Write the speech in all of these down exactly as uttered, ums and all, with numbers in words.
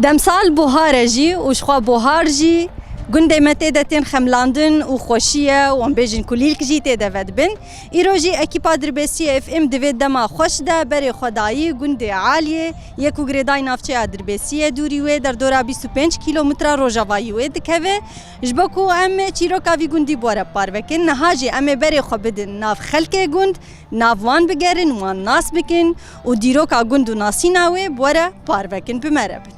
Demsal buhar e jî û jixwe buhar jî gundê me tê de tên xemlandin û xweşî ye û em bêjin kulîlk jî tê de vedibin. Îro jî ekîpa Dirbêsiyê F M di vê dema xweş de berê xwe dayî gundê Aliyê, yê ku girêdayî navçeya Dirbêsiyê dûrî wê derdora bîst û pênc kîlometre rojavayî wê dikeve. Ji bo ku em çîroka vî gundî bi we re parve kin, niha jî em ê berê xwe bidin nav xelkê gund, nav wan bigerin, wan nas bikin û dîroka gund û nasîna wê bi we re parve kin, bi me re bin.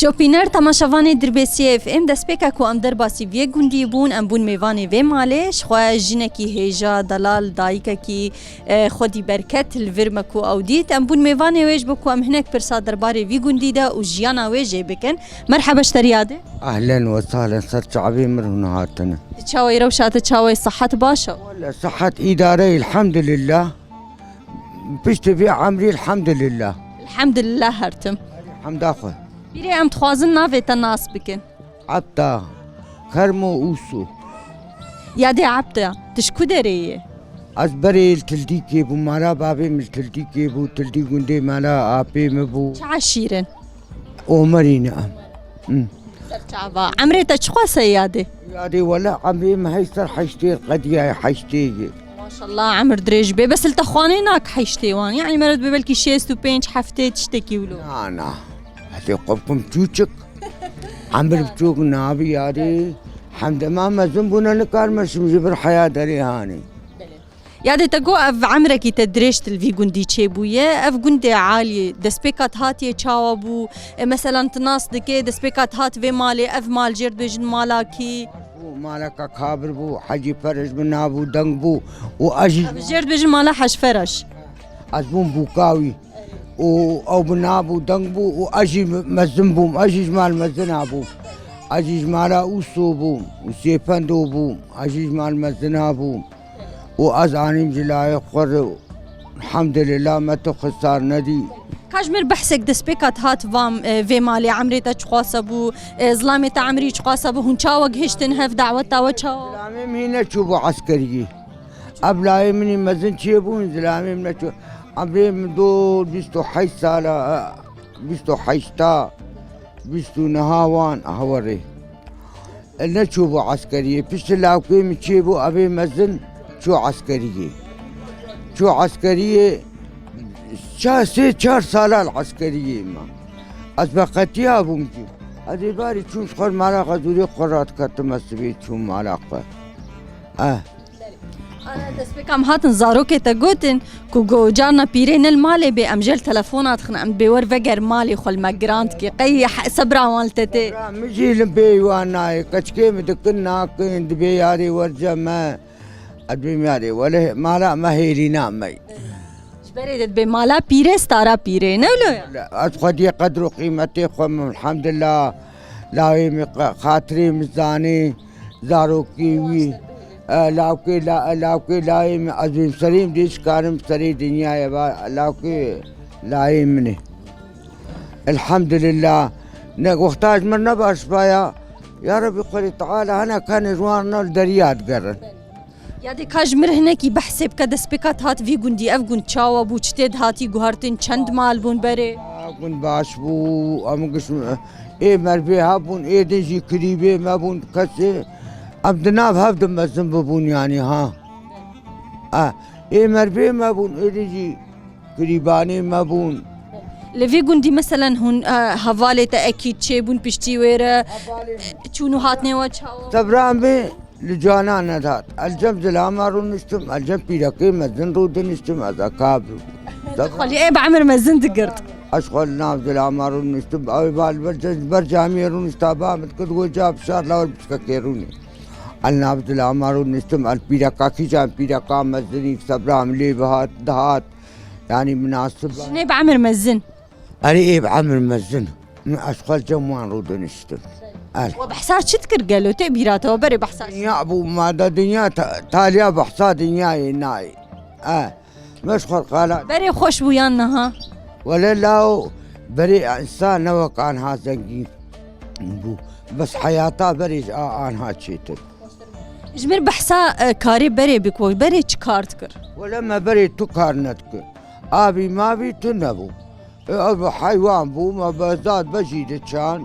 Şopîner, temaşevanê Dirbêsiyê F M, destpêka ku em derbasî vê gundî bûn, em bûn mêvanê vê malê, ji xwe jinekî hêja, delal, dayikekî, e, xwedî berket li vir me ku ew dît. Em bûn mêvanê wê ji bo ku em hinek pirsa derbarê vî gundî de û jiyana wê jê bikin. Merheba ji te re yadê. Ehlen we sahlen, ser çavê min hûn hatine. Çawê rewşa te, çawê sihet baş e? Wele sihet îdare, elhamdülillah. Piştî vê emrî, elhamdülillah. Elhamdülillah her tim. Hemda xwe. Pîrê, em dixwazin navê te nas bikin. Ebda Xermo Ûso. Yadê Ebda, tu ji ku derê yê? Ez berê li Tildîkê bûm, mala bavê min li Tildîkê bû, Tildîk gundê mala apê min bû. Çi eşîr in? Omerî ne em. Hı. Ser çava. Emrê te çiqas e yadê? Yadê wele emrê min hey ser heştê qediyaye, heştê ye. Maşallah, emir dirêj bê. Bes li te xwanê nak heştê wan. Yani meriv dibê belkî şêst û pênc, heftê tiştekî wilo. Na, na. Hadi qopkum çûçik. Emir biçûk nabi yadê. Hemdema mezin bûne nikarme şim ji vir heya derê hanê. Yadê te got ev emrekî te dirêj til vî gundî çêbûye. Ev gundê Aliyê destpêka te hatiye çawa bû? E, meselan, tu nas dikê, destpêka te hat vê malê, ev mal jêr dibêjin mala kî? Bû maleka kabir bû, Hecî Fereş bi nav û deng bû û ez jî... Ev jêr dibêjin mala Hec Fereş. Ez bûm bûka wî û ew bi nav û deng bû û ez jî mezin bûm, ez jî ji mal mezina bûm. Ez jî ji mala Ûso bûm û Sêfendo bûm, ez jî ji mal mezina bûm. û ez anîm ji layê xwe re, elhamdülillah, me tu xisar nedî. Ka ji mir behsek destpêka te hat vam, e, vê malê emrê te çiqasa bû, e, zilamê te emrî çiqasa bû, hûn çawa gihiştin hev, daweta we çawa? Zilamê min hîn neçûbû eskeriyê. Ev layê min î mezin çêbûn, zilamê min neçû. Emrê min dor bîst û heşt sala, e, bîst û heşta, bîst û neha wan hewerê. E, neçûbû eskeriyê. Piştî lawkê min çêbû, evê mezin çû eskeriyê. Çû eskeriyê, ça-, sê çar sala li eskeriyê me. Ez veqetiya bûm jî. Ez ê barî çûm ji xwe mala xwe zûrê xwe radiketim, ez sibê çûm mala xwe. Eh. Ana destpêka em hatin zarokê te gotin ku go carna pîrê ne li malê bê, em jê li telefona dixin, em dibê wer veger malê xwe li me giran dikê. Qey he-, sebra wan li te tê? Sebra min jî li bê wan nayê. Keçikê min dikin nakin, dibê yarê werce me. Ez dibêm yarê wele mala me hêrîna me. Ji berê de dibê mala pîrê, stara pîrê, ne wilo ya? Ez xwediyê qedr û qîmetê xwe min, elhamdulillah, lawê min qe-, xatirê min zanê. Zarokê wî, e, lawkê la-, lawkê layê min, ez bêm serê min dê şikarim serê dinyayê va, lawkê layê min e. Elhamdülillah. Ne wexta ji min ne baş baya, ya Rebî Xwedê Teala hene kenê ji wan ne li deriya digerin. Yadê ka ji mir hinekî behsê bike, destpêka te hat vî gundî, ev gund çawa bû, çi tê dihatî guhertin, çend mal bûn berê? Gund baş bû, em giş Ê mervê hebûn, ê din jî kirîbê me bûn, kesê em di nav hev de mezin bibûn, yanî ha. E, ê mervê me bûn, ê din jî kirîbanê me bûn. Li vî gundî, meselen, hûn, e, hevalê te ekî çêbûn piştî wê re, Hevalê e, çûn û hatnê we çawa? Sebran bê, Li cana nedat. El cem zilama rûniştim, el cem pîrekê mezin rûdiniştim, ez eka bûm. Xwelî ê bi emir mezin digirt. Ez xwe li nav zilama rûniştim, ew ê ba li ber ce-, ber camiyê rûnişta ba min dikir, wê ca bişar lawir piçkekê rûnê. El nav zilama rûniştim, el pîreka kîjan pîreka mezinî sebra min lê bihat, dihat. Yanî minasib. Jinê bi emir mezin. Erê ê bi emir mezin. Min ez xwe li cem wan rûdiniştim. Erê. We behsa çi dikir gelo? Tê bîra te, we berê behsa çi? Dinya bû, ma de dinya ta-, taliya behsa dinyayê nayê. E, meşxul qala. Berê xweş bû yan niha? Wele law, berê insan ne wek anha zengîn bû. Bes heyata berê ji a anha çêtir. Ji mir behsa, e, karê berê bik, we berê çi kar dikir? Wele me berê tu kar nedikir. Avî mavî tu nebû. E, ev heywan bû, me bezad bejî diçan.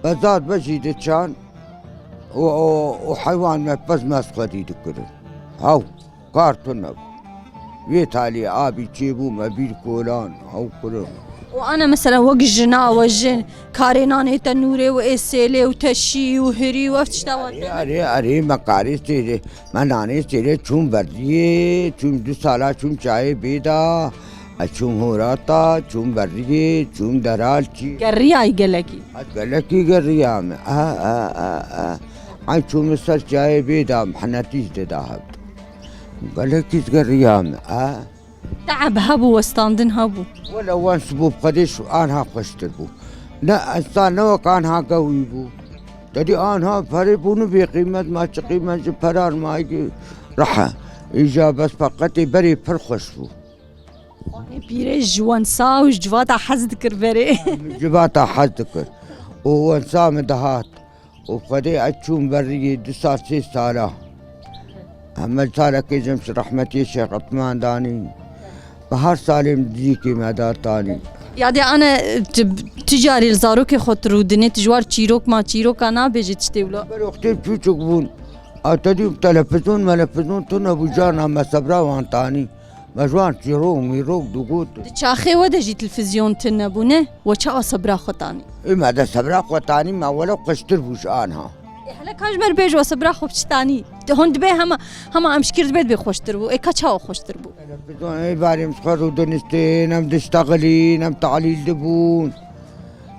Bezad bejî diçan. Û, û, û heywan me pez me xwedî dikirin. Haw, kar tu nebû. Vê talî abî çêbû me bîr kolan, haw kirin. Û ana mesela wek jina we jin karê nanê tenûrê û ê sêlê û teşî û hirî û ev tişta we Erê, erê, erê, me karê sêlê, me nanê sêlê çûm berdiyê, çûm du sala çûm çayê bêda. Ez çûm horata, çûm berriyê, çûm deralçî. Gerriyayî gelekî? Ez gelekî gerriyame. A, a, a, a. Ay çûm ser çayê bêda, mihnetî ji dida hevdu. Gelekî gerriyame. A. Teeb hebû, westandin hebû. Wele wan sibû bi Xwedê şu anha xweştir bû. Ne insan ne wek anha gewî bû. Tedî anha perê bû, ne bê qîmet, ma çi qîmet ji perar ma ki rehe. Îja bes feqetê berê pir xweş bû. Ê pîrê ji wensa û ji civata hez dikir berê. Civata hez dikir. Û wensa min dihat. Û Xwedê ez çûm berriyê du sal, sê sala. Heme salekê cem ji rehmetiyê Şêx Etman danî. Bi her salê min dizîkê me da tanî. Yadê ane, tu, tu carî li zarokê xwe tu rûdinê, tu ji war çîrok ma çîroka nabêjî tiştê wilo? Ber wextê çûçik bûn. A te dî telefizyon, melefizyon tune bû, carna me sebra wan tanî. Me ji wan çîrok mîrok digot. Di çaxê we de jî televîzyon tune bû, ne? We çawa sebra xwe tanî? Ê me de sebra xwe tanî, me wele xweştir bû ji anha. Ê hele ka ji me re bêje we sebra xwe bi çi tanî? Di hûn dibê hema, hema em şikir dibê dibê xweştir bû. Ê ka çawa xweştir bû? Televîzyon ê barê em ji xwe rûdiniştin, em diştexilîn, em talîl dibûn.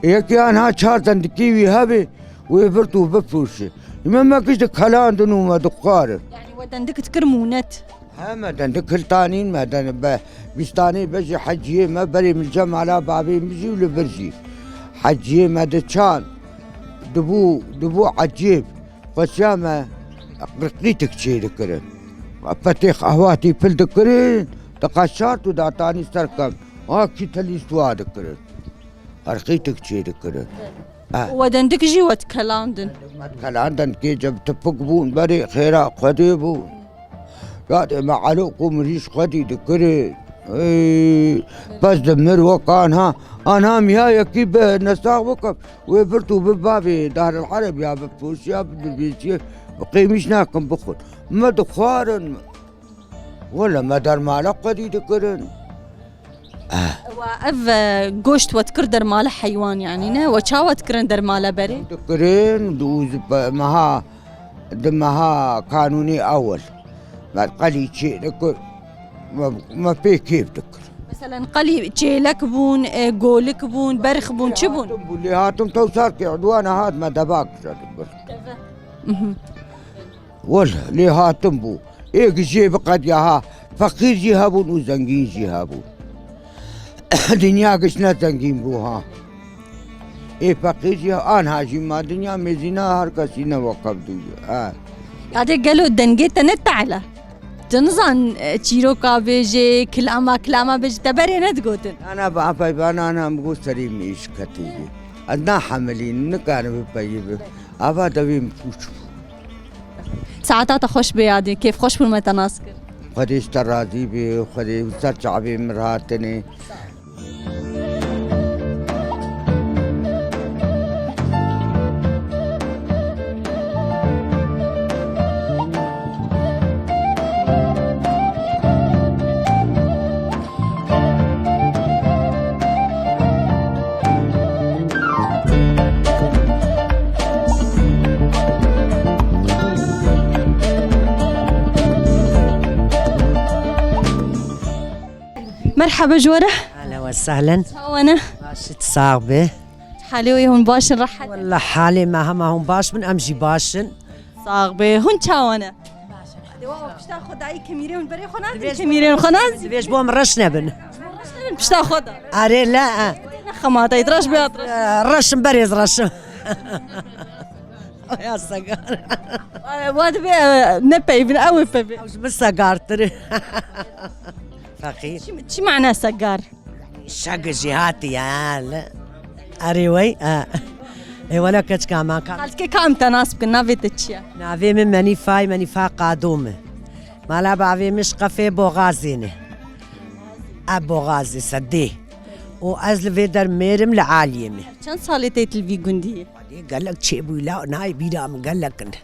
Ê yekî anha çar dendikî wî hebe, wê birt û bifroşe. Ê me me giş dikelandin û me dixwarin. Yanî we dendik dikir mûnet? He, me dendik hiltanîn, me den-, be-, bîstanê bejî heciyê me berê min cemala bavê min jî û li vir jî. Heciyê me diçan, dibû, dibû ecêb. Xwesiya me qirqîtik çê dikirin. Petê qehwatî pil dikirin, diqeşart û datanî ser kem. Ha kî telî suwa dikirin. Qirqîtik çê dikirin. Ha. We dendik jî we dikelandin. Kelan dendikê cem tipik bûn, berê xêra Xwedê bûn. Yadê me elok û mirîş xwedî dikirin. Ey, bes di mir wek anha, anha miya yekî bi nesax bikim. Wê birt û bi bavê Daril Ereb ya bi poşiya bi dibêjiye, bi qêmîş nakin bixwin. Me dixwarin. Wele me dermala xwedî dikirin. Eh. Wa ev, e, goşt we dikir dermala heywan, yanî ne? We çawa dikirin dermala berê? Dikirin, du, meha, di meha kanûnê ewil. Me qelî çê dikir, me, me pê kêf dikir. Meselen qelî çêlek bûn, e, golik bûn, berx bûn, çi bûn? Lêhatin bû, lêhatin tewsar kê, duwana hat me deba kişa dibir. Deve. Mhm. Wele lêhatin bû. Ê gijê biqediya ha. Feqîr jî hebûn û zengîn jî hebûn. Dinya giş ne zengîn bû ha. Ê feqîr jî anha jî ma dinya mêzîna her kesî ne wekevdû ye. Ha. Yadê gelo dengê te ne tehle? Tu nizan, e, çîroka bêjê, kilama, kilama bêjê, te berê nedigotin? Ana ba peyvana ana min got serê min êş ketê. Ez nahemilînim, nikarim bipeyivim. Ava devê min pûç bû. Saeta te xweş bê yadê, kêf xweş bûn me te nas kir. Xwedê ji te razî bê, Xwedê ser çavê min re hatinê. Merhaba ji we re. Ehlen we sehlen. Çawa ne? Baş it, sax be. Halê we hûn baş in, rehet? Wallah halê me hema hûn baş bin, em jî baş in. Sax be. Hûn çawa ne? Dewa pişta xwe dayî kemîrê hûn berê xwe nadin, kemîrê hûn xwe nadin. Divê ji bo min reş nebin. Reş nebin pişta xwe da. Erê le, e. Ne xemata, reş be, reş. E, reşim berêz reşim. Ya segar. Wa dibe, e, ne peyvin, ew ê peyvin. Ew ji min segartir. Feqîr. Çi, çi mane segar? Şeg jî hatiye, ha, li. Erê wey, ha. Ê wele keçika me ka. Xaltike kam te nas bikin, navê te çi ye? Navê min Menîfa ye, Menîfa Qado me. Mala bavê min ji qefê Boxazê ne. E Boxazê, Sedê. Û ez li vê der mêrim li Aliyê me. Çend salê tê tu li vî gundî yî? Gelek çêbûyî la nayê bîra min gelek in.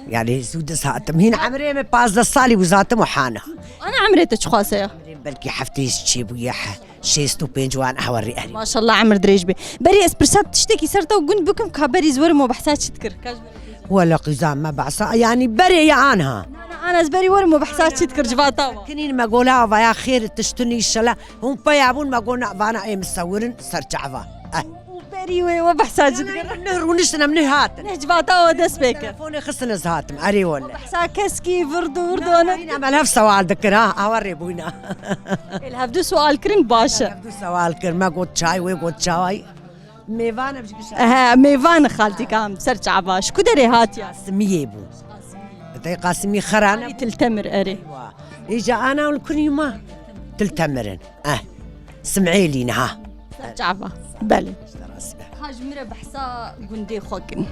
Yani zû diz hatim. Hîn emrê min pazdeh salî bû zatim û hana. Ana emrê te çiqas e? Emrê min belkî heftê jî çêbûye he. Şêst û pênc wan ew rê erê. Maşallah emir dirêj be. Berê ez pirsa tiştekî ser te û gund bikim ka berî ez werim û behsa çi dikir? Wela qîza me behsa, yani berê ya anha. Na, na, ana ez berî werim û behsa çi dikir civata wa. Kinîn me gola avaya xêr tiştun inşallah. Hûn peya bûn me gona vana ê misewirin ser çava. Eh. Û berî wê we behsa çi dikir? Neh rûniştin em neh hatin. Neh civata we dest pê kir. Telefonê xistin ez hatim. Erê wele. Behsa keskî virdo virdo ne. Yine em elhef sewal dikir ha. Awa rê bûyna. Elhef du sual kirin baş e. Elhef du sual kir. Me got çay, wê got çay. Mêvan em jî gişa. He, mêvan xaltî kam ser çava. Ji ku derê hatiye? Qasimiyê bû. Tey Qasimî xerane. Tiltemir erê. Îca ana û kunî ma. Tiltemirin. Eh. Simêlî niha. Çava. Belê. Ka ji min re behsa gundê xwe kin.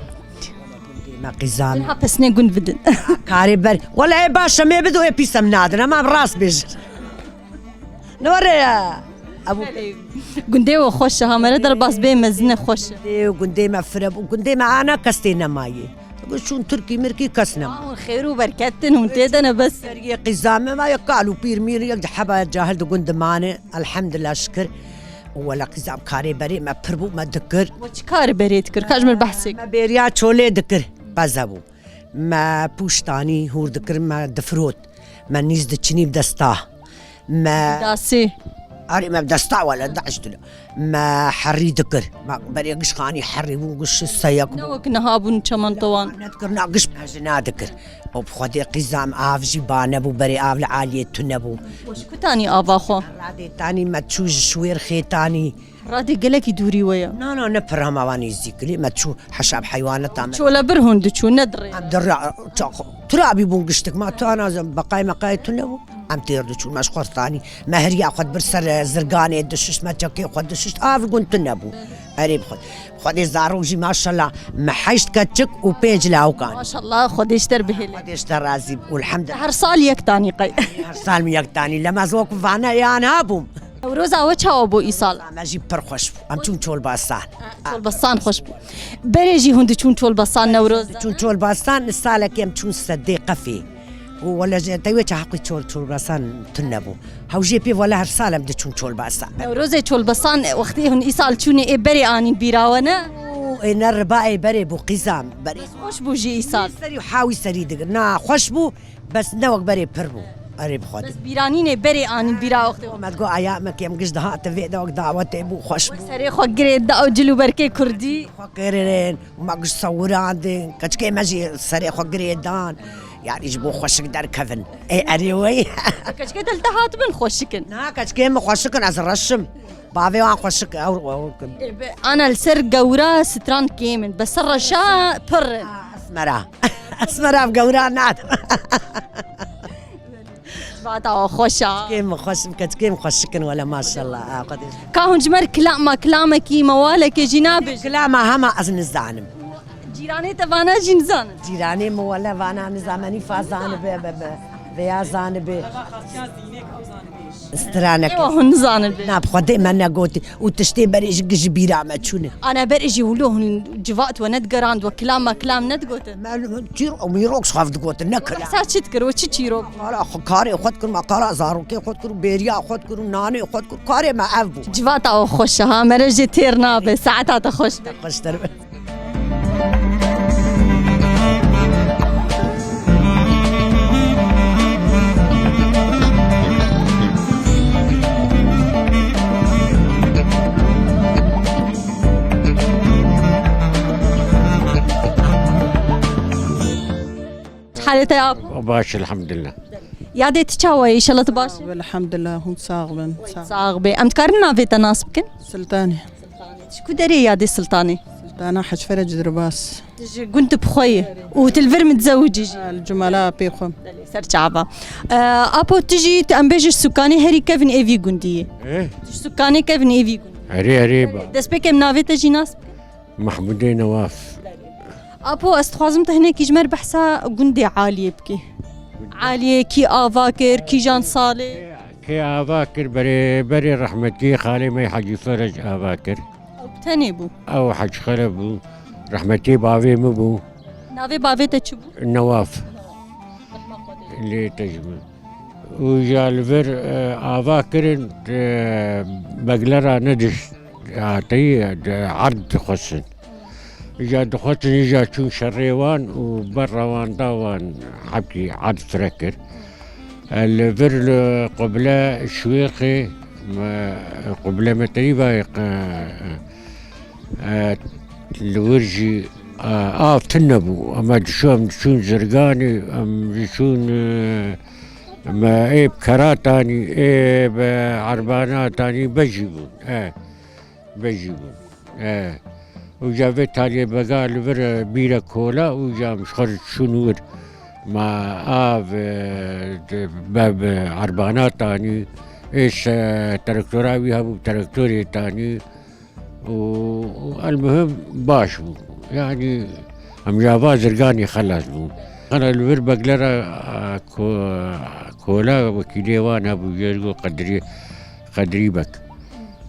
Me qîzan. Ha pesnê gund bidin. Karê ber. Wele ê baş em ê bidin, ê pîs em nadin. Em rast bêjin. Ne were ya. Ebu. Gundê we xweş e, ha mere derbas bê mezin e xweş e. Gundê, gundê me fire bû. Gundê me ana kes tê nemayê. Çûn Tirkî mirkî kes nema. Hûn xêr û berket din, hûn tê de ne bes. Seriyê qîza me ma yek kal û pîr mîr yek heba cahil di gund dimane. Elhamdulillah şikir. Wela qîza em karê berê me pir bû me dikir. We çi karê berê dikir? Ka ji min behsê. Me bêriya çolê dikir. Qeze bû. Me pûştanî hûr dikir, me difirot. Me nîz diçinî bi desta. Me Dasê. Arê me bi desta wele daş dilo. Me herî dikir. Me berê giş xanî herî bûn giş seyek bûn. Ne wek niha bûn çementowan. Ne dikir, na giş me ji na dikir. O bi xwedê qîzam av jî ba nebû, berê av li aliyê tune bû. Ji ku tanî ava xwe? Radê tanî me çû ji şwêr xê tanî. Radê gelekî dûrî we ye? Na, na, ne pir hema wan nêzîk li me çû heşab heywaneta me. Çolebir hûn diçû, ne dirê? Em dirê, ça-, turabî bûn giştik. Ma tu ana beqay meqayê tu nebû. Em têr diçûn, me ji xwe tanî. Me heriya xwe dibir ser, e, zirganê dişişt, me çekê xwe dişişt. Av gund tu nebû. Erê bi xwe. Xwedê zarok jî maşallah me heşt keçik û pênc lawkan. Maşallah, Xwedê ji te re bihêle. Xwedê ji te razî bû. Elhamdulillah. Her sal yek tanî qey? Her sal min yek tanî. Lema ez wek vana yan habûm. Newroza we çawa bû îsal? Me jî pir xweş bû. Em çûn Çolbasan. Çolbasan xweş bû. Berê jî hûn diçûn Çolbasan Newroz? Çûn Çolbasan, salekê em çûn Sedê Qefê. Û wele ji te wê çaxqî Çol-, Çolbasan tune bû. Hewjê pê wele her sal em diçûn Çolbasan. Newrozê Çolbasan, wextê hûn îsal çûnê ê berê anîn bîra we ne? Û ê ne riba ê berê bû qîzam. Berê. Xweş bû jî îsal. Serî û hawî serî digir. Na, xweş bû. Bes ne wek berê pir bû. Erê bi xwedî. Bes bîranînê berê anîn bîra wextê. Me digot aya me kêm giş dihat vê de wek dawetê bû xweş bû. Serê xwe girê da û cil û berkê kurdî. Xwe kirin, me giş sewirandin. Keçikê me jî serê xwe girê dan. Yani ji bo xweşik derkevin. Ê erê wey. Keçikê te li te hatibin xweşikin. Na keçikê min xweşikin ez reşim. Bavê wan xweşik ew, ew kin. Ê, be, ana li ser gewra stran kêm in, be ser reşa pir in. Esmera. Esmera bi gewra nadim. Vata o xweş a. Keçikê min xweş, keçikê min xweşik in wele maşallah. A, Xwedê. Ka hûn ji me re kilama, kilamekî, mewalekê jî nabêjin. Kilama hema ez nizanim. Cîranê te vana jî nizanin? Cîranê min wele vana nizanim, Menîfa zanibe, be, be, veya zanibe. Stranek. Ewa hûn nizanin bê. Na, bi Xwedê me negotî. Û tiştê berê jî ji bîra me çûne. Ana berê jî wilo hûn civat we nedigerand, we kilam me kilam nedigotin. Me çîr û mîrok xav digotin, ne kilam. Behsa çi dikir, we çi çîrok? Qala xwe, karê xwe dikir, me qala zarokê xwe dikir, bêriya xwe dikir, nanê xwe dikir, karê me ev bû. Civata we xweş e ha, mere jê têr nabe, saeta te xweş be. Xweştir be. Halê te ya abo? Baş, elhamdülillah. Yadê, tu çawa yî? Înşallah tu baş î. Elhamdülillah, hûn sax bin. Sax. Sax bê. Em dikarin navê te nas bikin? Sultanê. Ji ku derê Yadê Sultanê? Sultana Hecfere Cidirbas. Tu ji gund tu bi xwe yî û tu li vir min dizewicî jî? Li cumala apê xwe. Belê, ser çava. Ee, apo tu jî, tu em bêjin ji Sûkanê herî kevin êvî gundî yî. Ê? Tu ji Sûkanê kevin êvî gundî. Erê, erê, ba. Destpêkê em navê te jî nas bikin? Mehmûdê Newaf. Apo, ez dixwazim tu hinekî ji me re behsa gundê Aliyê bikî. Aliyê kî ava kir, kîjan salê? Kê ava kir, berê, berê rehmetî xalê me Hecî Ferec ava kir. Ew bi tenê bû? Ew Hecî Xelef bû. Rehmetî bavê min bû. Navê bavê te çi bû? Newaf. Lê te ji min. Û ja li vir, e, ava kirin, e, beglera nedişt, hateyî, e, erd dixwestin. Ja dixwestin, ja çûn şerê wan û berra wan da wan hebkî erd fire kir. E, li vir li qubile Şwêxê, me, qubile me teyî vayê, e, e, li wir jî, e, av tune bû. Em diçû, em diçûn Zirganê, em diçûn, e, Me ê bi keratanî, ê bi erbanatanî bejî bûn. E, bejî bûn. E. Û ca vê taliyê bega li vir, e, bîre kola û ca em ji xwe re çûn wir. Ma av, e, de, be, be erbanatanî, ê se, traktora wî hebû, traktorê tanî. û, û elmuhim baş bû. Yanî em ji ava Zirganî xelas bûn. Xela li vir beglera, a, ko-, kola wekîlê wan hebû, jê re got Qedrî, Qedrî Beg.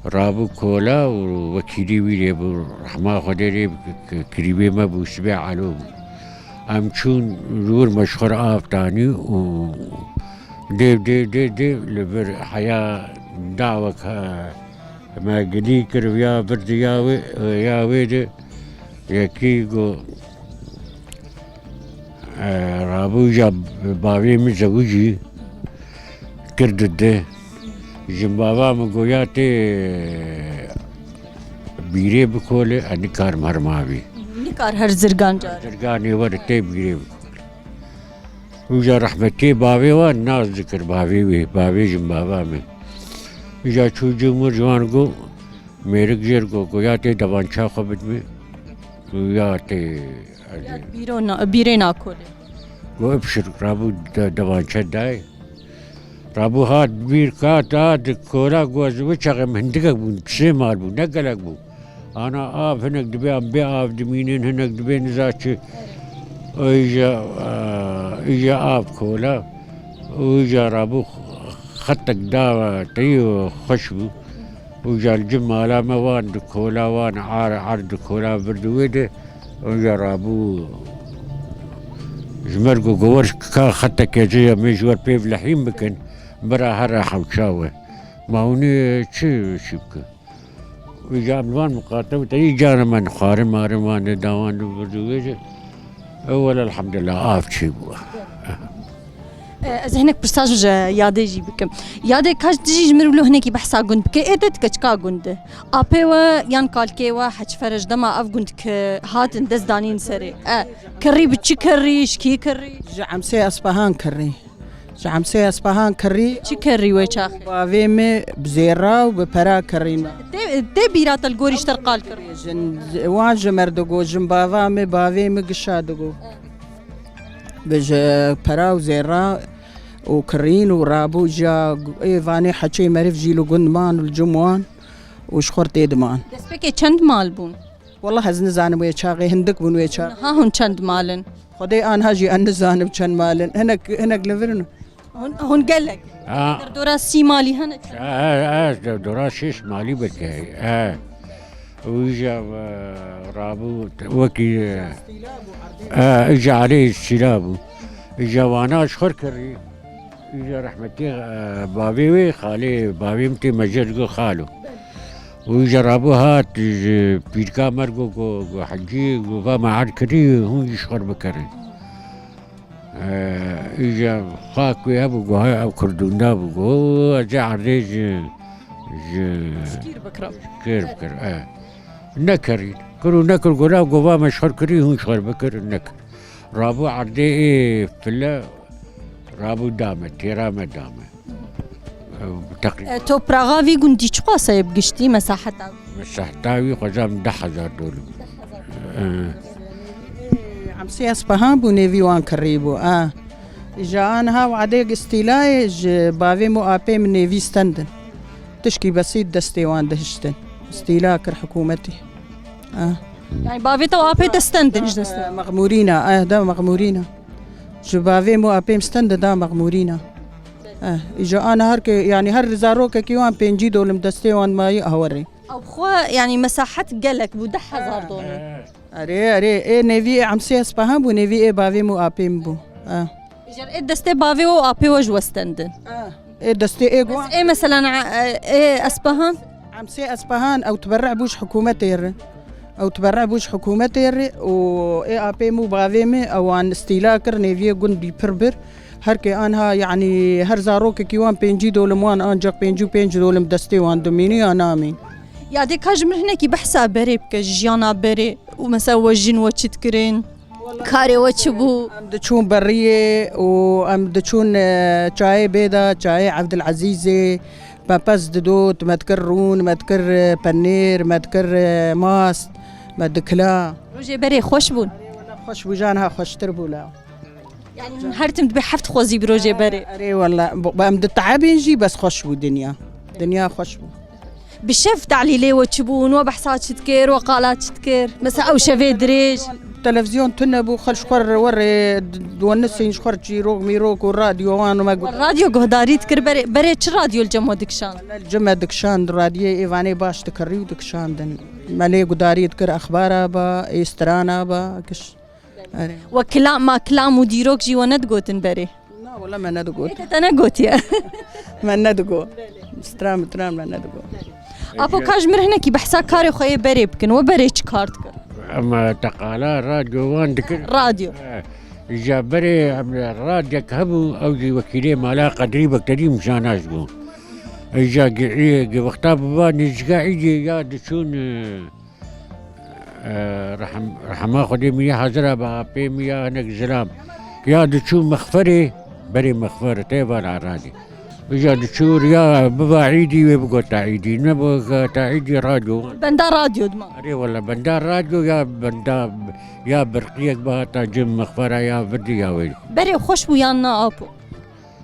Rabû kola û wekîlî wî lê bû, rehma Xwedê lê, k-, k-, kirîbê me bû, sibê Elo bû. Em çûn li wir me ji xwe re av tanî û dêv, dêv, dêv, dêv li vir heya dawek, e, Me gilî kir ya vir di ya wê, ya wê de yekî got, e, rabû ja bavê min zewicî kir di di. Ji bava min got ya tê bîrê bikole, ez nikarim her mavî. Nikar her zirgan car. Zirganê were tê bîrê bikole. Û ja rehmetiyê bavê wan nas dikir, bavê wê, bavê jin bava min. Û ja çû cû mir ji wan got, mêrik jê re got, got, ya tê devança xwe bidime. Û ya tê, ez ê. Bîro na-, bîrê nakolê. Got, ipşir, rabû de-, devança dayê. Rabû hat bîr kat, hat kola, got, ez wê çaxê min hindikek bûn, sê mal bûn, ne gelek bûn. Ana av hinek dibe em bê av dimînin, hinek dibe niza çi. Îja, îja av kola. Îja rabû xetek da teyî xweş bû. Îja li cim mala me wan di kola wan, ar, ar di kola vir di wê de. Îja rabû ji me re got, got wer ka xeteke cê ye, me ji wer pê vilehîn bikin. Bira here hewça we. Ma hûnê çi, çi bikin? Îja em li wan miqate bû, te î cara me nixwarin, marin wan de dawan de vir di wê de. E, wele elhamdulillah, av çêbû. E, ez hinek pirsa ji Yadê jî bikim. Yadê, ka tu jî ji mir wilo hinekî behsa gund bike, ê te dike çika gund e? Apê we yan kalkê we, Hec Ferec dema ev gund ke hatin dest danîn serê. E, kirrî bi çi kirrî, ji kî kirrî? Ji Emsê Espehan kirrî. Ji Emsê Espehan kirî. Çi kirî wê çaxê? Bavê me bi zêra û bi pera kirîn. Tê, tê bîra te li gorî ji te re qal kir? Jin, wan ji me re digot, jin bava me, bavê me gişa digot. Bi ji pera û zêra û kirîn û rabû ja ê vanê heçê meriv jî li gund man û li cim wan û ji xwe re tê diman. Destpêkê çend mal bûn? Wallah ez nizanim wê çaxê hindik bûn wê çax. Niha hûn çend mal in? Xwedê anha jî ez nizanim çend mal in. Hinek, hinek li vir in. Hûn, hûn gelek. Ha. Derdora sî malî hene çi? Ha, ha, ha, derdora şêş malî belkî heye. Ha. Û îja, e, rabû wekî, e, ha, îja alê îstîla bû. Îja wana ji xwe kirî. Îja rehmetî, e, bavê wê, xalê bavê min tê mejê digo xalo. Û îja rabû hat, ji pîrka me re got, got, got, Hecî, got, va me erd kirî, hûn jî ji xwe re bikirin. E, îja xak wê hebû, got, he, ew kurdûnda bû, got, ez ê erdê ji, ji Şikîr bikirim. Şikêr bikirim, e. Nekirîn. Kir û nekir, got, na, got, va me ji xwe re kirî, hûn ji xwe re bikirin, nekir. Rabû erdê ê file, rabû dame, têra me dame. Ew teqrîben E, toprağa vî gundî çiqas e bi giştî mesaheta? Mesaheta wî xwezam deh hezar dolim. Emsê Espehan bû, nêvî wan kirî bû. A. Ji aniha wadê stîlayê ji bavê min û apê min nêvî stendin. Tişkî besît destê wan dihiştin. Stîla kir hikûmetê. A. Yani bavê te û apê te stendin ji destê? Mexmûrîna, eh, da mexmûrîna. Ji bavê min û apê min stendin da mexmûrîna. Eh, îja ana her ke, yani her zarokekî wan pêncî dolim destê wan mayî awerê. Ew bi xwe, yani mesahet gelek bû, deh hezar dolim. Erê, erê, ê nêvî ê Emsê Espehan bû, nêvî ê bavê min û apê min bû. Ah. Îjar ê destê bavê û apê we ji we stendin. Ah. Ê destê ê guan. Ê mesela, e, ê Espehan? Emsê Espehan, ew tiberre bû ji hikûmetê re. Ew tiberre bû ji hikûmetê re û ê apê min û bavê min ewan stîla kir, nêviyê gundî pir bir. Her ke anha, yani her zarokekî wan pêncî dolim wan, ancak pêncî û pênc dolim destê wan dimînî ya namîn. Ya dê ka ji min hinekî behsa berê bike, ji jiyana berê û mesela we jin we çi dikirin, karê we çi bû? Em diçûn beriyê û em diçûn, e, çayê bêda, çayê Evdilezîzê, me pez didot, me dikir rûn, me dikir, e, penêr, me dikir, e, mast, me dikila. Rojê berê xweş bûn? Xweş bû, jan ha xweştir bû la. Yani her tim dibê heft xwezî bi rojê berê. Erê wela, bu, em diteebîn jî bes xweş bû dinya. Dinya xweş bû. Bi şev tehlîlê we çi bûn? We behsa çi dikir? We qala çi dikir? Mesela ew şevê dirêj. Televizyon tune bû, xwe ji xwe re werê d-, diwenisîn ji xwe re çîrok, mîrok û radyo wan me got. Radyo guhdarî dikir berê, berê çi radyo li cem we dikişand? Li cem me dikişand, radyoyê êvanê baş dikirî û dikişandin. Me lê gudarî dikir, exbara ba, ê strana ba, giş. Erê. We kilam, ma kilam û dîrok jî we nedigotin berê? Na, wela me nedigot. Ê, te, te negotiye. Me nedigot. Stran bi tran me nedigot. Apo, ka ji mir hinekî behsa karê xwe yê berê bikin. We berê çi kar dikir? Em teqala radyo wan dikir. Radyo. Eh, îja berê em radyek hebû, ew jî wekîlê mala Qedrî Bekterî Mujana ji bû. Îja gi-, gi-, wexta biba nêzîka îdê ya diçûn, eh, Eee, rehm-, rehma Xwedê min ya hazira be, apê min ya hinek zilam. Ya diçû mexferê, berê mexfer, tê vala radî. Îja diçû ya biba îdî wê bigota îdî, nebigota îdî radyo. Benda radyo dima. Erê wela benda radyo ya benda, ya birqiyek bihata cem mexfera ya virdî ya wê. Berê xweş bû yan na apo?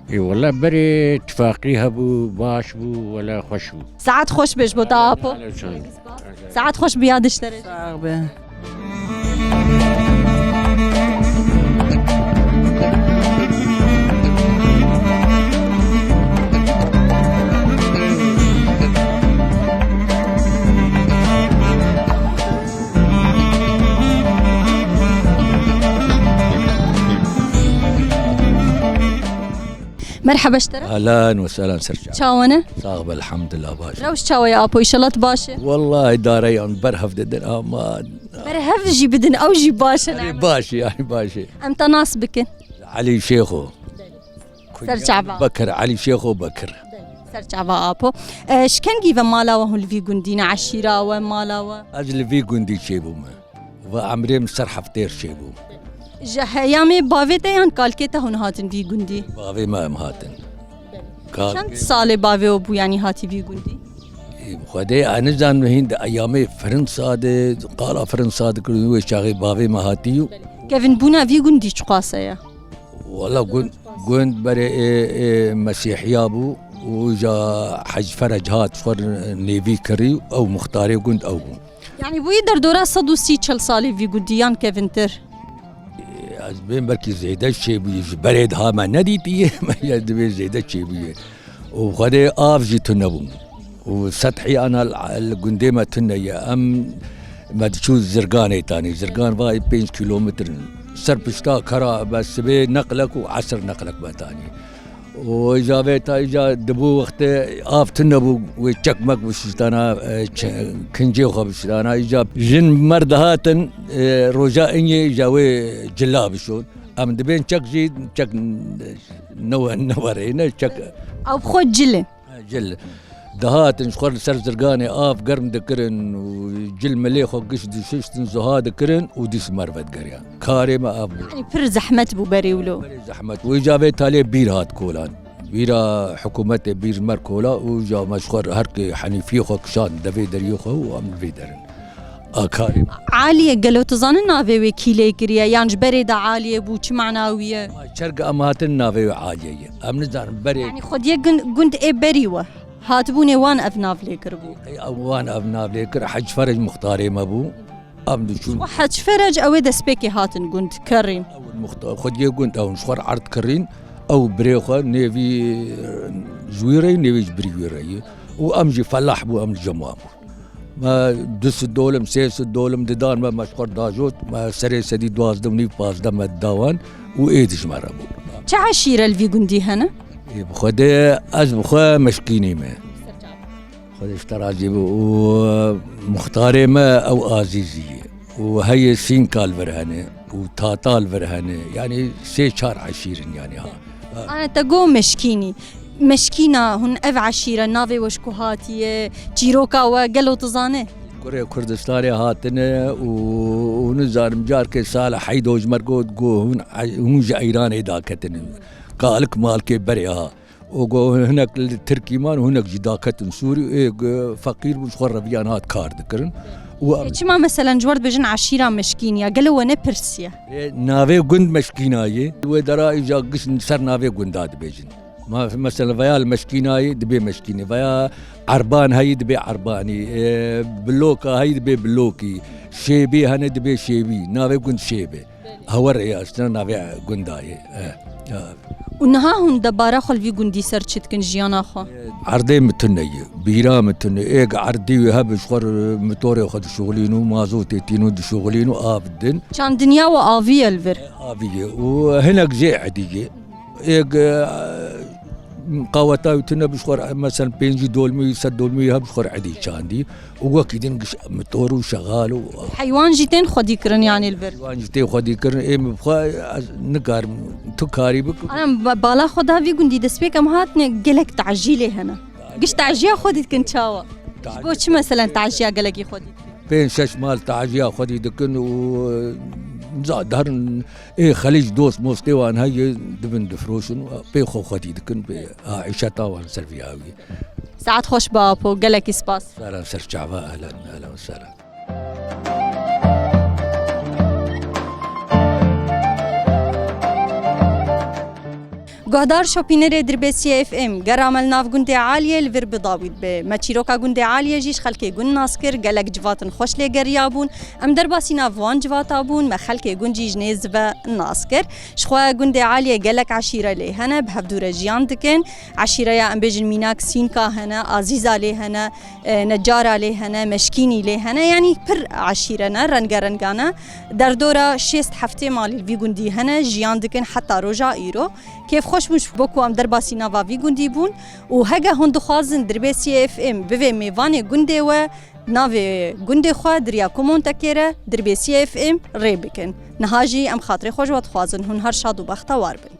Ê wela berê tifaqî hebû, baş bû, wela xweş bû. Saet xweş be ji bo te apo. Saet xweş bi ya dişterê. Sax be. Merhaba ji te re. Ehlen we sehlen, ser çav. Çawa ne? Sax be, elhamdulillah, baş. Rewş çawa ye apo? Înşallah tu baş e. Wallahî dareyan ber hev didin ama. Ber hev jî bidin, ew jî baş e, ne? Baş e, yani baş e. Em te nas bikin. Elî Şêxo. Ser çava. Bekir, Elî Şêxo Bekir. Ser çava apo. E, ji kengî ve mala we hûn li vî gundî ne, eşîra we, mala we? Ez li vî gundî çêbûme. Ve emrê min ser heftêr çêbû. Ji heyamê bavê te yan kalkê te hûn hatin vî gundî? Bavê me em hatin. Kalkê. Çend salê bavê we bû, yanî hatî vî gundî? Xwedê ez nizanim hîn di eyamê Firinsa de, qala Firinsa dikirin, wê çaxê bavê me hatî û. Kevinbûna vî gundî çiqas e ya? Wela gund, gund berê ê, ê Mesîhiya bû û îja Hec Ferec hat xwe nêvî kirî û ew muxtarê gund ew bû. Yanî bûyî derdora sed û sî çil salî vî gundî yan kevintir? Ez bên belkî zêde çêbûyî, ji berê daha me nedîtiye, me ya divê zêde çêbûye. Û Xwedê av jî tune bû. Û sethî ana li, li gundê me tune ye. Em, me diçû Zirganê tanî. Zirgan vayê pênc kîlometr in. Ser pişta kera me sibê neqlek û esir neqlek me tanî. Û îja vê ta îja dibû wextê av tune bû, wê çekmek bişitana, e, ç-, kincê xwe bişitana. Îja jin mer dihatin, e, roja inyê îja wê cila bişon. Em dibên çek jî, çek newe-, newerêne, çek. Ew bi xwe cil e. Cil. Dihatin ji xwe li ser zirganê av germ dikirin û cil milê xwe giş dişiştin, zuha dikirin û dîs merve digeriyan. Karê me ev bû. Yanî pir zehmet bû berê wilo. Berê zehmet bû. Îca vê talê bîr hat kolan. Bîra hikûmetê bîr mer kola û îca me ji xwe her kê henîfiyê xwe kişand devê deriyê xwe û em li vê derin. A karê me. Aliyê, gelo tu zanin navê wê kî lê kiriye? Yan ji berê de Aliyê bû, çi mana wî ye? Çerg em hatin navê wê Aliyê ye. Em nizanin berê. Yanî xwediyê gund, gund ê berî we. Hatibûnê wan ev nav lê kiribû. Ey, ew wan ev nav lê kir, Hec Ferec muxtarê me bû. Em diçûn. Û Hec Ferec ew ê destpêkê hatin gund kerîn. Ew muxta-, xwediyê gund ew ji xwe re erd kirîn. Ew birê xwe nêvî, e, ji wî re yî, nêvî ji birî wî re yî. Û em jî felah bû, em li cem wan bû. Me du sed dolim, sê sed dolim didan me, me ji xwe re dajot, me serê sedî duwazdeh û nîv, pazdeh me dida wan û êdî ji me re bû. Çi eşîre li vî gundî hene? Ê, bi Xwedê ez bi xwe meşkînî me. Xwedê ji te razî be. Û muxtarê me ew Azîzî ye. Û heyê Sînka li vir hene. Û Tata li vir hene. Yanî sê çar eşîr in yanî ha. Ana te got meşkînî. Meşkîna hûn ev eşîre navê we ji ku hatiye, çîroka we gelo tu zane? Kurê Kurdistanê hatine û, û nizanim carkê sala heydo ji me re got, got hûn, hûn ji Eyranê daketin. Kalik malkê berê ha. Û got hinek li Tirkî man, hinek jî daketin Sûrî, ê, g-, feqîr bû, ji xwe reviyan hat kar dikirin. Û em Ê, çima meselen ji we re dibêjin eşîra Meşkîn ya? Gelo we nepirsiye? Ê, navê gund Meşkîna ye. Wê dera îca giş ser navê gunda dibêjin. Ma, mesela veya li Meşkîna ye, dibê Meşkînî. Veya Erban heyî, dibê Erbanî. Ê, Biloka heyî, dibê Bilokî. Şêbî hene, dibê Şêbî. Navê gund Şêbî. Hewer ê aslında navê gunda ye. E, ya. Û niha hûn debara xwe li vî gundî ser çi dikin jiyana xwe? Erdê min tune ye, bîra min tune. Êk erdî wî hebe ji xwe re motorê xwe dişuxulîn û mazotê tîn û dişuxulîn û av didin. Çandiniya we avî ye li vir? Avî ye. Û hinek jê edî ye. Êk, e, qaweta wî tune bi ji xwe re, mesela pêncî dolmî, sed dolmî hebe ji xwe re edî çandî. Û wekî din giş motor û şexal û Heywan jî tên xwedî kirin, yanî li vir? Heywan jî tên xwedî kirin, ê min bi xwe ez nikarim tu karî bikim. Ana ba-, bala xwe da vî gundî destpêk em hatine gelek tacî lê hene. Giş taciya xwedî dikin çawa? Ji bo çi meselen taciya gelekî xwedî dikin? Pênc şeş mal taciya xwedî dikin û, e, za-, derin ê xelîc dost mostê wan heye dibin difroşin, pê xwe xwedî dikin, pê, ha, îşeta wan ser vî awî. Saet xweş be Apo, gelekî spas. Sala ser çava, ehlen, ehlen, sala. Guhdar şopînerê Dirbêsiyê F M, gera me li nav gundê Aliyê li vir bi dawî dibe. Me çîroka gundê Aliyê jî ji xelkê gund nas kir, gelek civatin xweş lê geriya bûn. Em derbasî nav wan civata bûn, me xelkê gund jî ji nêz ve nas kir. Ji xwe gundê Aliyê gelek eşîre lê hene, bi hevdû re jiyan dikin. Eşîreya em bêjin mînak Sînka hene, Azîza lê hene, e, Necara lê hene, Meşkînî lê hene, yanî pir eşîre ne, rengerengane. Derdora şêst heftê malî li vî gundî hene, jiyan dikin heta roja îro. Kêfxweş bûn ji bo ku em derbasî nava vî gundî bûn û hege hûn dixwazin Dirbêsiyê F M bivê mêvanê gundê we, navê gundê xwe di riya komontekê re Dirbêsiyê F M rê bikin. Niha jî em xatirê xwe ji we dixwazin, hûn her şad û bextewar bin.